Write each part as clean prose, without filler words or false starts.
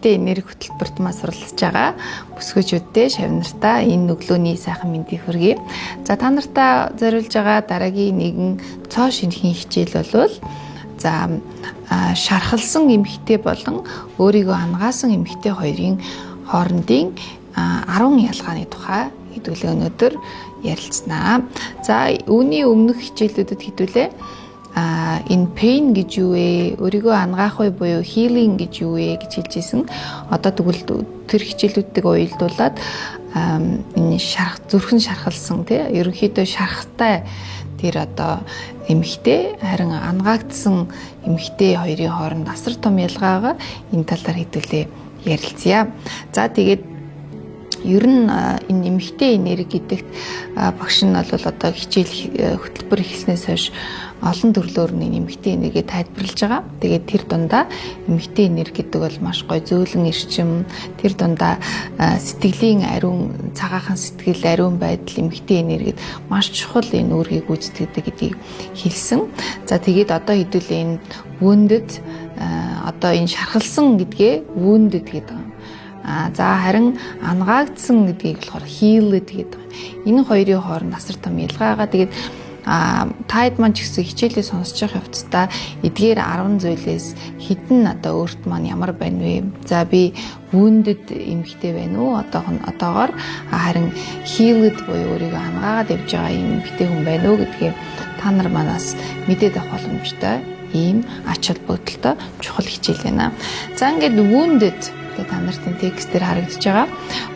Эмэгтэй энерги хөтөлбөрт маа суралцж байгаа бүсгүүчүүдтэй, шавнартаа энэ өглөөний сайхан мэндийг хүргэе. За, та нартаа зориулж байгаа дараагийн нэгэн цоо шинэхэн хичээл болвол за шархалсан эмэгтэй болон өөрийгөө анагаасан эмэгтэй хоёрын хоорондын 10 ялгааны тухай хэдүүлээ өнөөдөр ярилцсанаа. За, үүний өмнөх хичээлүүдэд хэдүүлээ энэ pain гэж юу вэ? Өөрийгөө анагаах вэ буюу healing гэж юу вэ гэж хэлж исэн. Одоо тэгвэл тэр хичээлүүдтэйг уялдуулаад энэ шарх, зүрхэн шархалсан, тий, ерөнхийдөө шархтай тэр одоо эмэгтэй, харин анагаагдсан эмэгтэй хоёрын хооронд асар том ялгаа байгаа. Энэ талаар хэдүүлээ ярилцъя. За, тэгээд ер нь энэ эмэгтэй энерги гэдэгт багш нь бол одоо хичээл хөтөлбөр эхэлснээс хойш олон төрлөөр нь эмэгтэй энергийг тайлбарлаж байгаа. Тэгээд тэр дундаа эмэгтэй энерги гэдэг бол маш гоё зөөлөн эрчим, тэр дундаа сэтгэлийн ариун, цагаахан сэтгэл, ариун байдал эмэгтэй энергид маш чухал энэ үүргийг гүйцэтгэдэг гэдгийг хэлсэн. За, тэгээд одоо хэдүүлээ энэ wounded, одоо энэ шархалсан гэдгээ wounded гэдэг. За, харин анагаагдсан гэдгийг болохоор healed гэдэг. Энэ хоёрын хооронд асар том ялгаа байгаа. Тэгээд та хэд маань ч гэсэн хичээлээ сонсож явах явцдаа эдгээр 10 зүйлээс хэдэн одоо өөрт маань ямар байна вэ? За, би wounded эмэгтэй байна уу? Одоогоор харин healed буюу өөрийгөө анагаагаад явж байгаа юм эмэгтэй хүн байна уу гэдгээ та нар манаас мэдээд авах боломжтой ийм ач холбогдолтой чухал хичээл байна. За, ингээд wounded. Тэгээ та нарт энэ текст дээр харагдаж байгаа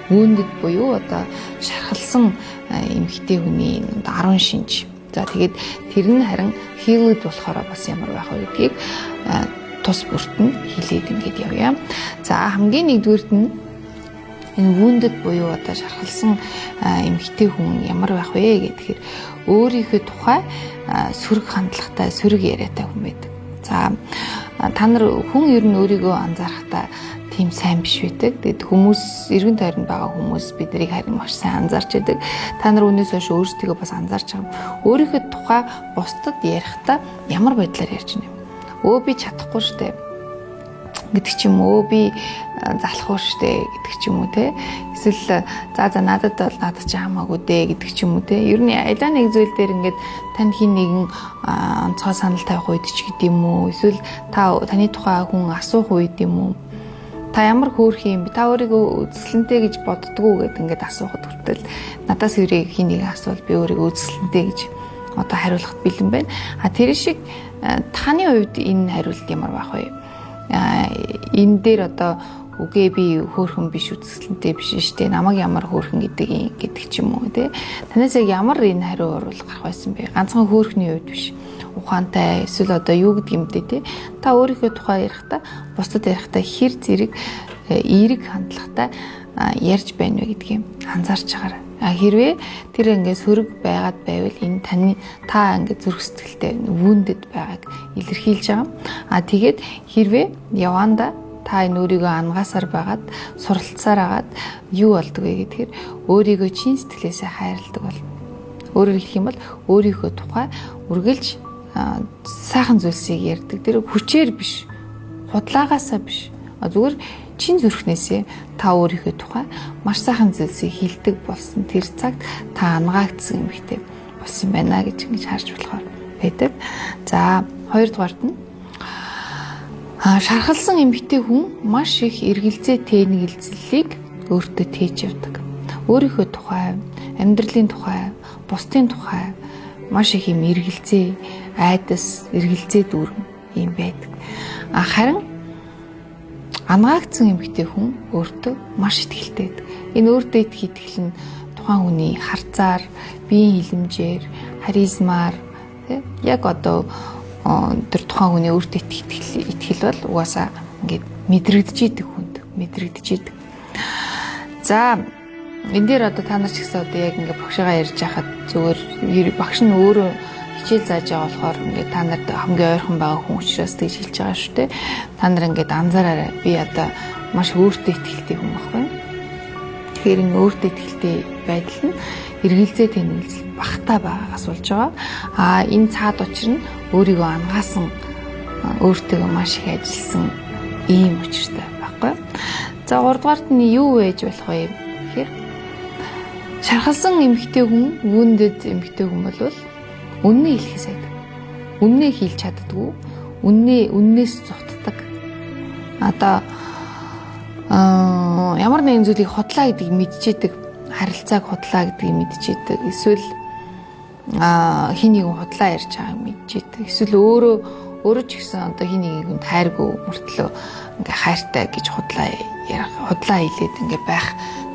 wounded буюу одоо шархалсан эмэгтэй хүний 10 шинж. За, тэгээд тэр нь харин healed болохоор бас ямар байх вэ гэдгийг тус бүрт нь хэлээд ингээд явъя. За, хамгийн нэгдүгээрт нь энэ wounded буюу одоо шархалсан эмэгтэй хүн ямар байх вэ гэхээр өөрийнхөө тухай сөрөг хандлагатай, сөрөг яриатай хүн байдаг. За, та нар хүн ер нь өөрийгөө анзаарахтаа тийм сайн биш байдаг. Тэгээд хүмүүс, эргэн тойронд байгаа хүмүүс биднийг харин маш сайн анзаарч байдаг. Та нар үүнээс хойш өөрсдийгөө бас анзаарч байгаа. Өөрийнхөө тухай бусдад ярихдаа ямар байдлаар ярьж байна юм? "Өө, би чадахгүй штэ" гэдэг ч юм уу, "Би залахгүй штэ" гэдэг ч юм уу, те, эсвэл "За за, надад бол надад чи хамаагүй дээ" гэдэг ч юм уу, те. Ер нь алиа нэг зүйл дээр ингээд танд хэн нэгэн онцгой санал тавих үед ч гэдэг юм уу, эсвэл та таны тухай хүн асуух үед юм уу, "Та ямар хөөрхөн юм бэ? Та өөрийгөө үзэсгэлэнтэй гэж боддгоо?" гэдэг ингээд асуухад хүртэл надаас хэрэг хэн нэгэн асуувал би өөрийгөө үзэсгэлэнтэй гэж одоо хариулахад бэлэн байна. А тэр шиг таны хувьд энэ хариулт ямар байх вэ? Энэ дээр одоо "Үгүй, би хөөрхөн биш, үзэсгэлэнтэй биш шүү дээ. Намайг ямар хөөрхөн гэдэг юм" гэдэг ч юм уу, тий. Танаас яг ямар энэ хариу урвал гарах байсан бэ? Ганцхан хөөрхний хувьд биш. Ухаантай эсвэл одоо юу гэдэг юм бэ, тий. Та өөрийнхөө тухай ярихдаа, бусдад ярихдаа хэр зэрэг эерэг хандлагатай ярьж байна вэ гэдгийг анзаарч байгаарай. А хэрвээ тэр ингээд сөрөг байгаад байвал энэ таны та ингээд зүрх сэтгэлтэй wounded байгааг илэрхийлж байгаа. А тэгээд хэрвээ яванда та энэ өөрийгөө анагаасаар байгаад, суралцсаар агаад юу болдог вэ гэхээр өөрийгөө чин сэтгэлээсээ хайрладаг болно. Өөрөөр хэлэх юм бол өөрийнхөө тухай үргэлж сайхан зүйлсийг ярьдаг. Тэр хүчээр биш, худлаагаасаа биш. Зүгээр чин зүрхнээсээ та өөрийнхөө тухай маш сайхан зүйлсийг хэлдэг болсон тэр цагт та анагаагдсан эмэгтэй болсон байна гэж ингэж харж болохоор байдаг. За, хоёрдугаарт нь шархалсан эмэгтэй хүн маш их эргэлзээ, тэнэгэлзлийг өөртөө тээж явдаг. Өөрийнхөө тухай, амьдралын тухай, бусдын тухай маш их юм эргэлзээ, айдас, эргэлзээ дүүрэн юм байдаг. А харин анагаагдсан эмэгтэй хүн өөртөө маш итгэлтэй байдаг. Энэ өөртөө итгэх итгэл нь тухайн хүний харцаар, биеийн хэлэмжээр, харизмаар, тий, яг одоо тэр тухайн хүний өөртөө итгэх итгэл бол угаасаа ингээд мэдрэгдэж идэг, хүнд мэдрэгдэж идэг. За, энэ дээр одоо та нар ч гэсэн одоо яг ингээд багшигаа ярьж байхад зүгээр багш нь өөрөө хичээл зааж байгаа болохоор ингээд та нарт хамгийн ойрхон байгаа хүн учраас тэгж хэлж байгаа шүү дээ. Та нар ингээд анзаараарай. Би одоо маш өөртөө итгэлтэй хүн байхгүй. Тэгэхээр энэ өөртөө итгэлтэй байдал нь эргэлзээ, тэнэгэлзэл багатай байгаагаас болж байгаа. А энэ цаад учир нь өөрийгөө анагаасан, өөртөө маш их ажилласан ийм учиртай байхгүй. За, 3 дугаарт нь юу байж болох вэ гэхээр шархалсан эмэгтэй хүн, wounded эмэгтэй хүн бол үнэнээ хэлэхээс айдаг. Үнэнээ хэлж чаддаггүй. Үнэнээс зугтдаг. Одоо ямар нэгэн зүйлийг худлаа гэдгийг мэдчихэдэг, харилцааг худлаа гэдгийг мэдчихэдэг. Эсвэл хэн нэгэн худлаа ярьж байгааг мэдчихэдэг. Эсвэл өөрөө өөрөө ч гэсэн одоо хэн нэгэн хүнд хайргүй мөртлөө ингээ хайртай гэж худлаа ярих, худлаа хэлээд ингээ байх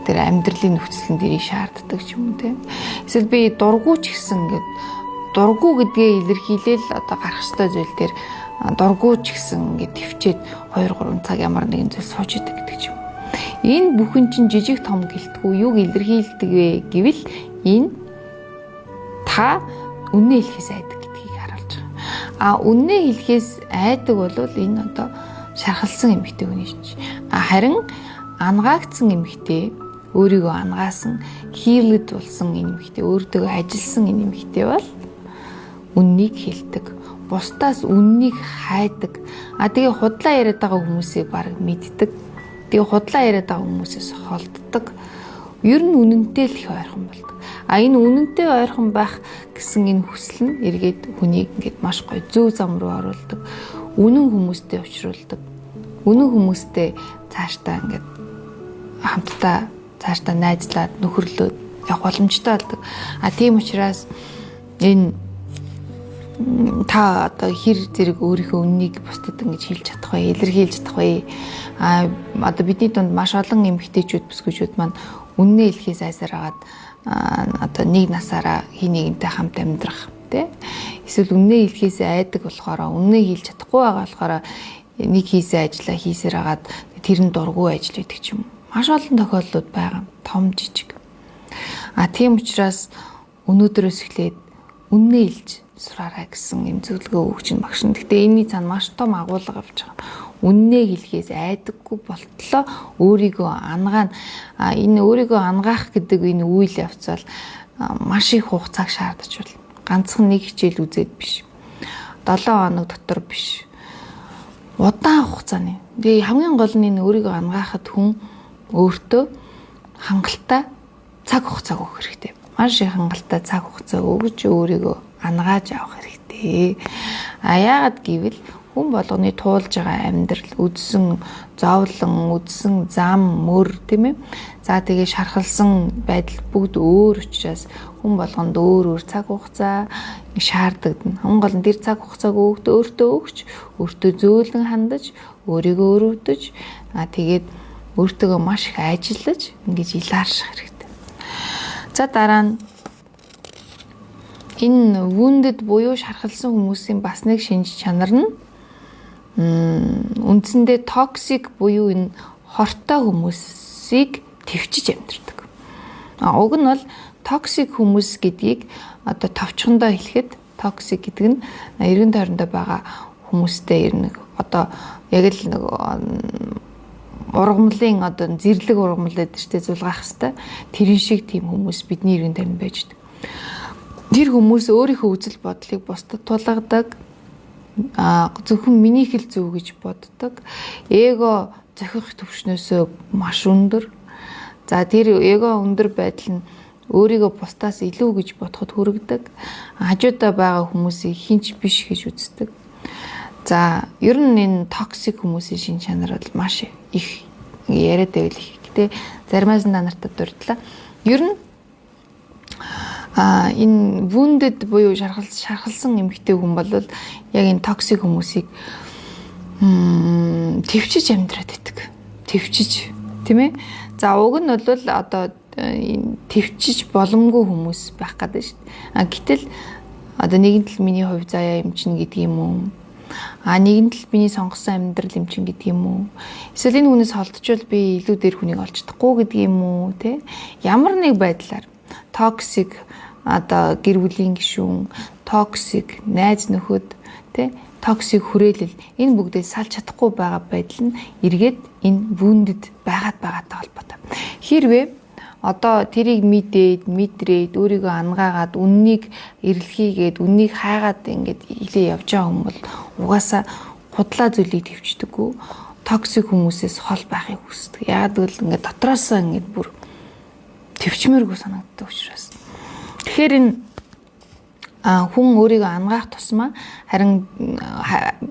тэр амьдралын нөхцөлөн дэрийг шаарддаг ч юм уу, те. Эсвэл би дургүй ч гэсэн ингээд дургүй гэдгээ илэрхийлээл одоо гарах ёстой зүйл дээр дургүй ч гэсэн ингээд тэвчээд 2 3 цаг ямар нэгэн зүйл сууж идэг гэдэг ч юм. Энэ бүхэн чинь жижиг том гэлтгүй юуг илэрхийлдэг вэ гэвэл энэ та үнэнээ хэлэхээс айдаг гэдгийг харуулж байгаа. А үнэнээ хэлэхээс айдаг бол энэ одоо шархалсан эмэгтэй хүний шинж. А харин анагаагдсан эмэгтэй, өөрийгөө анагаасан, healed болсон энэ эмэгтэй, өөртөө ажилласан энэ эмэгтэй бол үнэнийг хэлдэг. Бусдаас үнэнийг хайдаг. А тэгээ худлаа яриад байгаа хүмүүсийг баг мэддэг. Тэгээ худлаа яриад байгаа хүмүүсээс холддог. Ер нь үнэнтэй л их ойрхон болдог. А энэ үнэнтэй ойрхон байх гэсэн энэ хүсэл нь эргээд хүнийг ингээд маш гоё зөв зам руу оруулдаг. Үнэн хүмүүстэй уулзруулдаг. Үнэн хүмүүстэй цаашдаа ингээд хамтдаа цаашдаа найзлаад, нөхөрлөөд явах боломжтой болдог. А тийм учраас энэ та одоо хэр зэрэг өөрийнхөө үнэнийг бусдад ингэж хэлж чадах вэ? Илэрхийлж чадах вэ? А одоо бидний дунд маш олон эмэгтэйчүүд, бүсгүйчүүд маань үнэнээ хэлэхээс айсаар хагаад одоо нэг насаараа хэн нэгэнтэй хамт амьдрах, тий, эсвэл үнэнээ хэлэхээс айдаг болохоор, үнэнээ хэлж чадахгүй байгаа болохоор нэг хийсэн ажлаа хийсээр хагаад тэр нь дургүй ажил байдаг ч юм. Маш олон тохиолдлууд байгаа. Том жижиг. А тийм учраас өнөөдрөөс эхлээд үнэнээ хэлж сураарай гэсэн юм зөвлөгөө өгч нь багш нь. Гэхдээ энэний цаана маш том агуулга авч байгаа. Үнэнээ хэлэхээс айдаггүй болтлоо өөрийгөө анагаана. А энэ өөрийгөө анагаах гэдэг энэ үйл явц бол маш их хугацааг шаардаж байна. Ганцхан нэг хичээл үзээд биш. 7 хоног дотор биш. Удаан хугацааны. Тэгээ хамгийн гол нь энэ өөрийгөө анагаахад хүн өөртөө хангалттай цаг хугацааг өгөх хэрэгтэй. Маш их хангалттай цаг хугацаа өгж өөрийгөө анагааж авах хэрэгтэй. А яагаад гэвэл хүн болгоны туулж байгаа амьдрал, үзсэн зовлон, үзсэн зам, мөр, тийм ээ. За, тэгээ шархалсан байдал бүгд өөр учраас хүн болгонд өөр өөр цаг хугацаа шаарддаг. Хамгийн гол нь тэр цаг хугацааг өөртөө өгч, өөртөө зөөлөн хандаж, өөрийгөө өрөвдөж, а тэгээд өөртөөгөө маш их ажиллаж ингэж илаарших хэрэгтэй. За, дараа нь энэ wounded буюу шархалсан хүмүүсийн бас нэг шинж чанар нь үндсэндээ toxic буюу энэ хортой хүмүүсийг тэвчиж амьдардаг. А уг нь бол toxic хүмүүс гэдгийг одоо товчхондоо хэлэхэд toxic гэдэг нь эргэн тойрондоо байгаа хүмүүстэй ер нь одоо яг л нэг ургамлын одоо зэрлэг ургамал гэдэг чинь зулгаах хэвээр тэрэн шиг тийм хүмүүс бидний эргэн тойронд байж байдаг. Тэр хүмүүс өөрийнхөө үзэл бодлыг бусдад тулгадаг, а зөвхөн минийх л зөв гэж боддог. Эго зохих төвшнөөсөө маш өндөр. За, тэр эго өндөр байдал нь өөрийгөө бусдаас илүү гэж бодоход хүргэдэг. Хажуудаа байгаа хүмүүсийг хэн ч биш гэж үздэг. За, ер нь энэ toxic хүмүүсийн шинж чанар бол маш их, яриад байвал их. Гэтэ заримаас нь та нартай дурдлаа. Ер нь энэ wounded буюу шархалсан эмэгтэй хүн бол яг энэ toxic хүмүүсийг тэвчиж амьдраад байдаг. Тэвчиж, тийм ээ. За, уг нь бол одоо энэ тэвчиж боломгүй хүмүүс байх гэдэг шүү дээ. А гэтэл одоо нэгэн тал миний хувь заяа юм чинь гэдэг юм уу? А нэгэн тал миний сонгосон амьдрал юм чинь гэдэг юм уу? Эсвэл энэ хүнээс холдчвол би илүү дээр хүнийг олж чадахгүй гэдэг юм уу, тэ? Ямар нэг байдлаар toxic одоо гэр бүлийн гишүүн, toxic найз нөхөд, тэ, toxic хүрээлэл, энэ бүгдээ салж чадахгүй байгаа байдал нь эргээд энэ wounded байгаад байгаатай холбоотой. Хэрвээ одоо тэрийг мэдээд, мэдрээд, өөрийгөө анагаагаад, үнэнийг эрэлхийгээд, үнэнийг хайгаад ингээд илээ явж байгаа хүн бол угаасаа худлаа зүйлийг тэвчдэггүй. Toxic хүмүүсээс хол байхыг хүсдэг. Яагаад гэвэл ингээд дотроосоо ингээд бүр төвчмөргүй санагддаг учраас. Тэгэхээр энэ хүн өөрийгөө ангаах тусмаа харин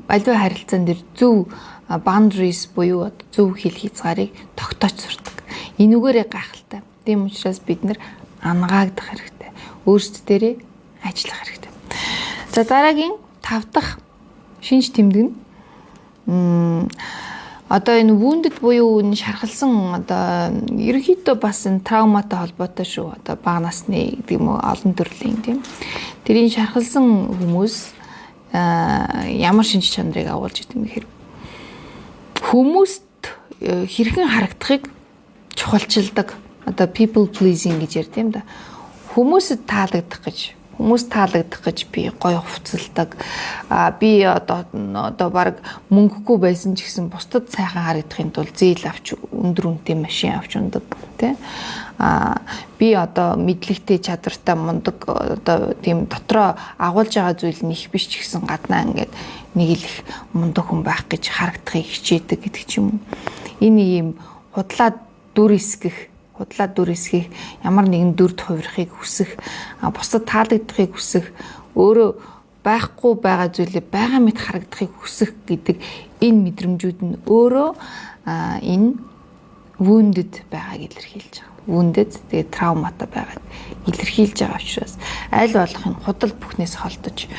аливаа харилцаан дээр зөв boundaries буюу зөв хил хязгаарыг тогтоож сурдаг. Энүүгээрээ гайхалтай. Тийм учраас бид нар ангаагдах хэрэгтэй. Өөрсдөө дээрээ ажиллах хэрэгтэй. За, дараагийн тав дахь шинж тэмдэг нь одоо энэ wounded буюу энэ шархалсан, одоо ерөнхийдөө бас энэ травматай холбоотой шүү. Одоо бага насны гэдэг юм уу, олон төрлийн, тийм. Тэрийн шархалсан хүмүүс ямар шинж чанарыг агуулж идэв юм гэхээр хүмүүст хэрхэн харагдахыг чухалчилдаг. Одоо people pleasing гэж ярьд юм да. Хүмүүсэд таалагдах гэж, хүмүүс таалагдах гэж би гоё хувцалдаг. А би одоо баг мөнгөгүй байсан ч гэсэн бусдад сайхан харагдахын тулд зээл авч, өндөр үнэтэй машин авч унадаг, тий. А би одоо мэдлэгтэй, чадвартай, мундаг, одоо тийм дотроо агуулж байгаа зүйл нь их биш ч гэсэн гаднаа ингээд нэг л их мундаг хүн байх гэж харагдахыг хичээдэг гэдэг ч юм уу. Энэ ийм худлаа дүр эсгэх, худлаа дүр эсгэх, ямар нэгэн дүрд хувирахыг хүсэх, бусдад таалагдахыг хүсэх, өөрөө байхгүй байгаа зүйлээ байгаа мэт харагдахыг хүсэх гэдэг энэ мэдрэмжүүд нь өөрөө энэ wounded байгааг илэрхийлж байгаа. Wounded, тэгээд травматай байгааг илэрхийлж байгаа учраас аль болох энэ худал бүхнээс холдож,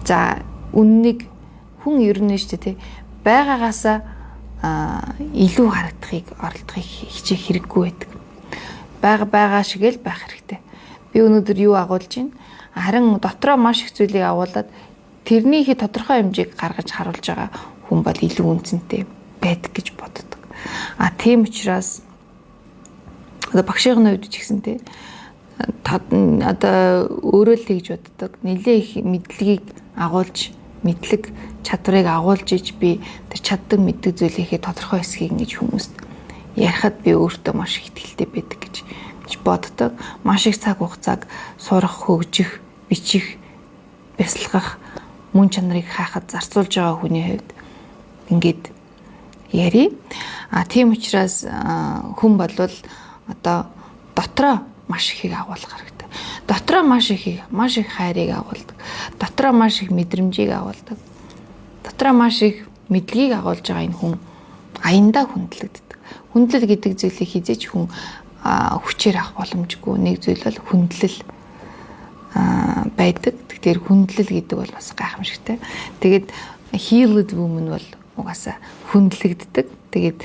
за, үннийг хүн ер нь шүү дээ, тий, байгаагаасаа илүү харагдахыг оролдохыг хичээх хэрэггүй байдаг. Байгаа байгаа шиг л байх хэрэгтэй. Би өнөөдөр юу агуулж байна? Харин дотроо маш их зүйлийг агуулад тэрнийхээ тодорхой хэмжээг гаргаж харуулж байгаа хүн бол илүү үнэ цэнтэй байдаг гэж боддог. А тийм учраас одоо багшийн хувьд ч гэсэн, тий, одоо өөрөө л тэгж боддог. Нилээ их мэдлэгийг агуулж, мэдлэг чадварыг агуулж иж би тэр чаддаг, мэддэг зүйлийнхээ тодорхой хэсгийг ингэж хүмүүст ярихад би өөртөө маш их итгэлтэй байдаг гэж боддог. Маш их цаг хугацааг сурах, хөгжих, бичих, бясалгах, мөн чанарыг хайхад зарцуулж байгаа хүний хувьд ингээд яри. А тийм учраас хүн болвол одоо дотроо маш ихийг агуулах хэрэгтэй. Дотроо маш их хайрыг агуулдаг. Дотроо маш их мэдрэмжийг агуулдаг. Дотроо маш их мэдлэгийг агуулж байгаа энэ хүн аяндаа хүндлэгддэг. Хүндлэл гэдэг зүйлийг хэзээ ч хүн хүчээр авах боломжгүй. Нэг зүйл бол хүндлэл байдаг. Тэгэхээр хүндлэл гэдэг бол бас гайхамшигтай. Тэгээд healed woman бол угаасаа хүндлэгддэг. Тэгээд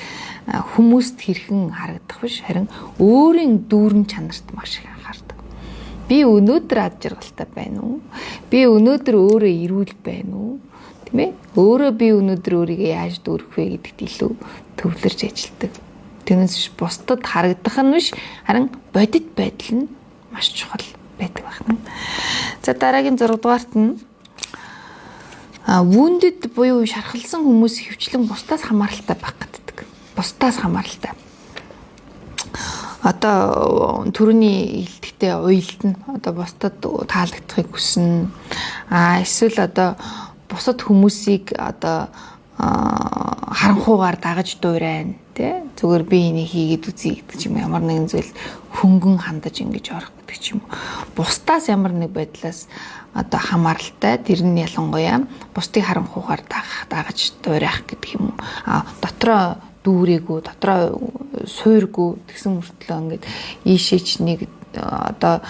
хүмүүст хэрхэн харагдах биш, харин өөрийн дүүрэн чанарт маш их анхаардаг. Би өнөөдөр ад жаргалтай байна уу? Би өнөөдөр өөрөө эрүүл байна уу? Тийм ээ? Өөрөө би өнөөдөр өөрийгөө яаж дүүрэх вэ гэдэгт илүү төвлөрч ажилладаг. Тэрнээс бусдад харагдах нь биш, харин бодит байдал нь маш чухал байдаг байна. За, дараагийн 6 дугаарт нь wounded буюу шархалсан хүмүүс ихэвчлэн бусдаас хамааралтай байх гэдэг. Бусдаас хамааралтай. Одоо түрүүний хэлдэхдээ уялдна. Одоо бусдад таалагдахыг хүснэ. А эсвэл одоо бусад хүмүүсийг одоо харанхуугаар дагаж дуурайна, тий, зүгээр би энийг хийгээд үзье гэдэг ч юм, ямар нэгэн зүйл хөнгөн хандаж ингэж орох гэдэг ч юм уу, бусдаас ямар нэг байдлаас одоо хамааралтай. Тэр нь ялангуяа бусдыг харанхуугаар дагах, дагаж дуурайх гэдэг юм уу, а дотроо дүүрээгүй, дотроо суйргүй тэгсэн мөртлөө ингээд ийшээ ч нэг одоо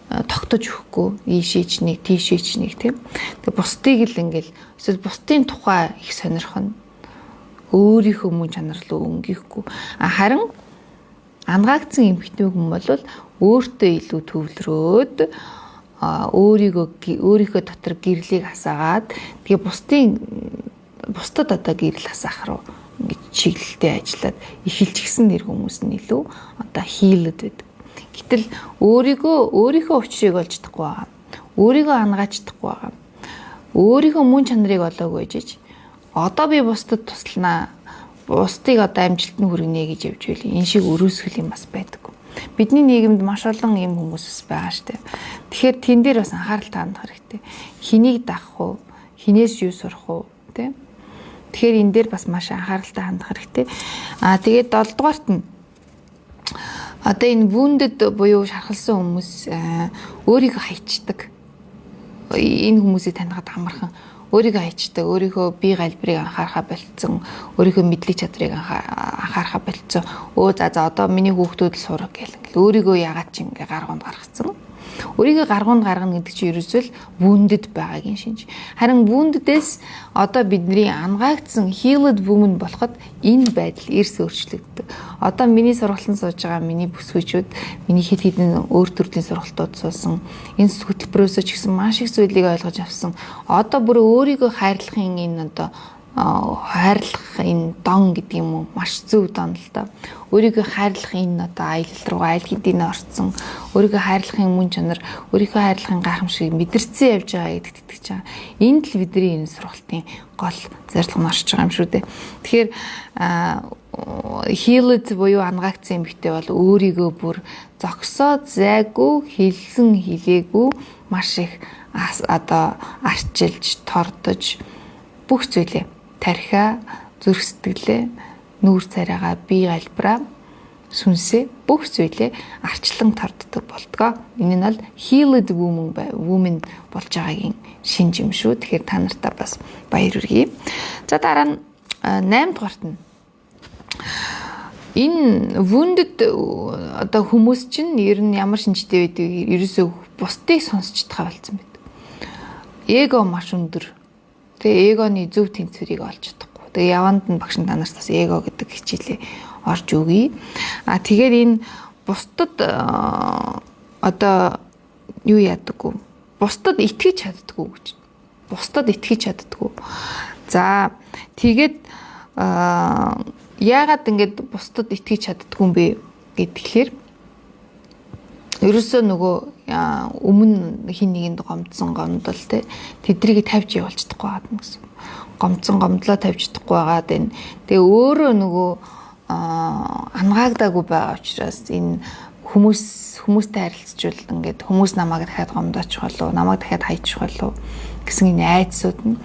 тогтож өгөхгүй, ийшээ ч нэг, тийшээ ч нэг, тийм. Тэгээ бусдыг л ингээл эсвэл бусдын тухай их сонирхоно. Өөрийнхөө мөн чанар руу өнгөхгүй. А харин ангаагдсан эмэгтэй хүн бол өөртөө илүү төвлөрөөд, өөрийгөө, өөрийнхөө дотор гэрлийг асаагаад, тэгээ бусдад одоо гэрэл асаах руу ингэж чиглэлтэй ажиллаад эхэлчихсэн нэр хүмүүс нь илүү одоо healed байдаг. Гэтэл өөрийгөө, өөрийнхөө учрыг олж чадахгүй байгаа. Өөрийгөө ангааж чадахгүй байгаа. Өөрийнхөө мөн чанарыг олоогүй жиж одоо би бусдад тусланаа, бусдыг одоо амжилтанд хүргэнэ гэж явж байл. Энэ шиг өрөөсгөл юм бас байдаг. Бидний нийгэмд маш олон ийм хүмүүс бас байгаа штэ. Тэгэхээр тэн дээр бас анхаарал хандах хэрэгтэй. Хэнийг дагах уу? Хэнээс юу сурах уу? Тэ? Тэгэхээр энэ дээр бас маш анхааралтай хандах хэрэгтэй. Аа, тэгээд 7 дугаарт нь одоо энэ wounded буюу шархалсан хүмүүс өөрийгөө хайчдаг. Энэ хүмүүсийг танихад амархан, өөрийгөө хайчдаг, өөрийнхөө бие галбирыг анхаарахаа болцсон, өөрийнхөө мэдлэг чадварыг анхаарахаа болцсон. Өө, за за, одоо миний хүүхдүүд л сурах гэл ингээл өөрийгөө ягаад ч ингээ гаргуунд гаргацсан. Өөрийгөө гаргуунд гаргана гэдэг чинь ерөөсөө л wounded байгаагийн шинж. Харин wounded-ээс одоо бидний ангаагдсан healed woman болоход энэ байдал эрс өөрчлөгддөг. Одоо миний сургалтанд сууж байгаа миний бүсгүйчүүд, миний хэд хэдэн өөр төрлийн сургалтууд суусан. Энэ хөтөлбөрөөсөө ч гэсэн маш их зүйлийг ойлгож авсан. Одоо бүр өөрийгөө хайрлахын энэ одоо хайрлах энэ дон гэдэг юм уу, маш зөв дон л доо. Өөрийгөө хайрлах энэ одоо аялал руугаа аль хэдийн орцсон. Өөрийгөө хайрлахын мөн чанар, өөрийгөө хайрлахын гайхамшигыг мэдэрсэн явж байгаа гэдэгт итгэж байгаа. Энд л бидний энэ сургалтын гол зорилго нь орж байгаа юм шүү дээ. Тэгэхээр healed буюу ангаагдсан эмэгтэй бол өөрийгөө бүр зогсоо зайгүй, хэлсэн хэлээгүй маш их одоо арчилж, тордож, бүх зүйлээ, тархиа, зүрх сэтгэлээ, нүүр царайгаа, бие галбираа, сүнсээ, бүх зүйлээ арчлан торддог болдгоо. Энэ нь бол healed woman болж байгаагийн шинж юм шүү. Тэгэхээр та нартаа бас баяр хүргэе. За, дараа нь 8 дугаарт нь энэ wounded одоо хүмүүс чинь ер нь ямар шинжтэй байдаг? Ерөөсөө бусдыг сонсч чадхаа болсон байдаг. Эго маш өндөр. Тэгээ эгоны зөв тэнцвэрийг олж чадахгүй. Тэгээ яванд нь багш нь танаас бас эго гэдэг хичээлээ орж өгье. А тэгээд энэ бусдад одоо юу яадаггүй. Бусдад итгэж чаддаггүй гэж. Бусдад итгэж чаддаггүй. За, тэгээд яагаад ингэж бусдад итгэж чаддаггүй юм бэ гэхээр ерөөсөө нөгөө өмнө хин нэгэнд гомдсон гомдол, те, тэдрийг тавьж явуулж чадахгүй байгаа юм гэсэн. Гомдсон гомдлоо тавьж чадахгүй байгаад байна. Тэгээ өөрөө нөгөө ангаагдаагүй байгаа учраас энэ хүмүүстэй харилцчвал ингээд хүмүүс намайг дахиад гомдоочих болов, намайг дахиад хайчих болов гэсэн энэ айдсууд нь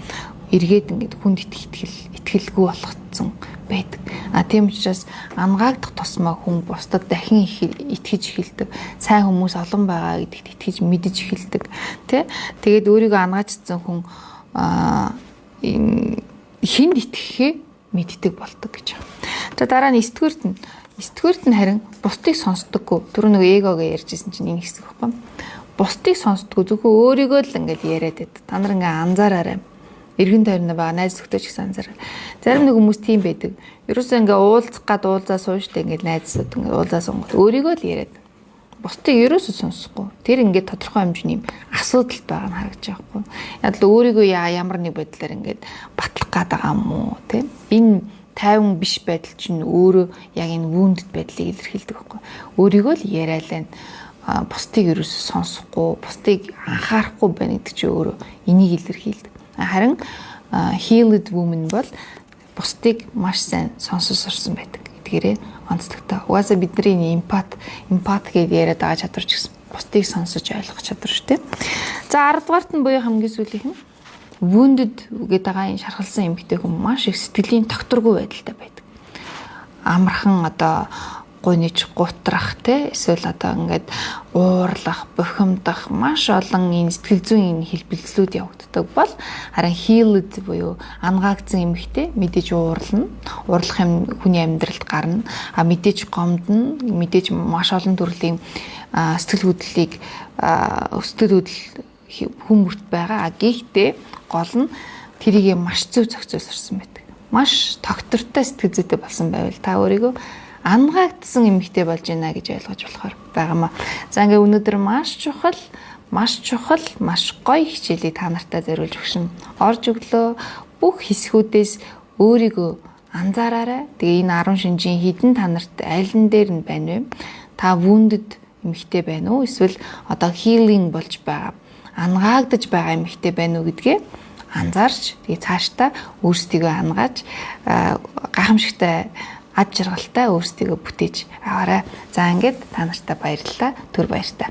эргээд ингээд хүнд итгэх итгэлгүй болгоцсон байдаг. А тийм учраас ангаагдах тусмаа хүн бусдад дахин их итгэж эхэлдэг. Сайн хүмүүс олон байгаа гэдэгт итгэж мэдэж эхэлдэг. Тэ? Тэгээд өөрийгөө ангаажсан хүн хүнд итгэхээ мэддэг болдог гэж байна. За, дараа нь 9-дүгээрт нь, 9-дүгээрт нь харин бусдыг сонсдоггүй. Түрүү нэг эгогээ ярьжсэн чинь энэ хэсэг байхгүй. Бусдыг сонсдоггүй, зөвхөн өөрийгөө л ингээл яриад байдаг. Та нар ингээ анзаараарай. Эргэн тойрны байгаа найз нөхдөд ч гэсэн анзаараа. Зарим нэг хүмүүс тийм байдаг. Ерөөсөө ингээ уулзах гад уулзаа сууж штэ, ингээ найзууд ингээ уулзаа суунгууд өөрийгөө л яриад. Бусдыг ерөөсөө сонсохгүй. Тэр ингээд тодорхой хэмжээний юм асуудал байгаа нь харагдаж байгаа хгүй. Яг л өөрийгөө ямар нэг байдлаар ингээд батлах гээд байгаа юм уу, тийм. Энэ тайван биш байдал чинь өөрөө яг энэ wounded байдлыг илэрхийлдэг байхгүй. Өөрийгөө л яриалаа, бусдыг ерөөсөө сонсохгүй, бусдыг анхаарахгүй байна гэдэг чинь өөрөө энийг илэрхийлдэг. Харин healed woman бол бусдыг маш сайн сонсож сурсан байдаг. Эдгээрээ онцлогтой. Угаасаа бидний эмпат гэдээ яриад байгаа чадвар ч гэсэн бусдыг сонсож ойлгох чадвар шүү дээ. За, 10 дугаарт нь буюу хамгийн сүүлийнх нь wounded гэдэг байгаа энэ шархалсан эмэгтэй хүн маш их сэтгэлийн тогтворгүй байдалтай байдаг. Амархан одоо гуниж гутрах, те, эсвэл одоо ингээд уурлах, бухимдах, маш олон энэ сэтгэл зүйн энэ хэлбэлзлүүд явагддаг бол харин healed буюу ангаагдсан эмэгтэй мэдээж уурлна. Уурлах юм хүний амьдралд гарна. А мэдээж гомдно, мэдээж маш олон төрлийн сэтгэл хөдлөлийг, сэтгэл хөдлөл хүн бүрт байгаа. А гэхдээ гол нь тэрийг маш зөв зохицуул сурсан байдаг. Маш тогтвортой сэтгэл зүйтэй болсон байвал та өөрийгөө ангаагдсан эмэгтэй болж байна гэж ойлгож болохоор байгаамаа. За, ингээ өнөөдөр маш чухал, маш чухал, маш гоё хичээлийг та нартай зориулж өгшин орж өглөө. Бүх хэсгүүдээс өөрийгөө анзаараарай. Тэгээ энэ 10 шинжийн хэдэн та нарт аль нь дээр нь байна вэ? Та wounded эмэгтэй байна уу? Эсвэл одоо healing болж байгаа, ангаагдаж байгаа эмэгтэй байна уу гэдгээ анзаарч, тэгээ цаашдаа өөрсдийгөө ангааж, гайхамшигтай, ад жаргалтай өөрсдийгөө бүтээж аваарай. За, ингээд та нартай баярлалаа. Түр баяртай.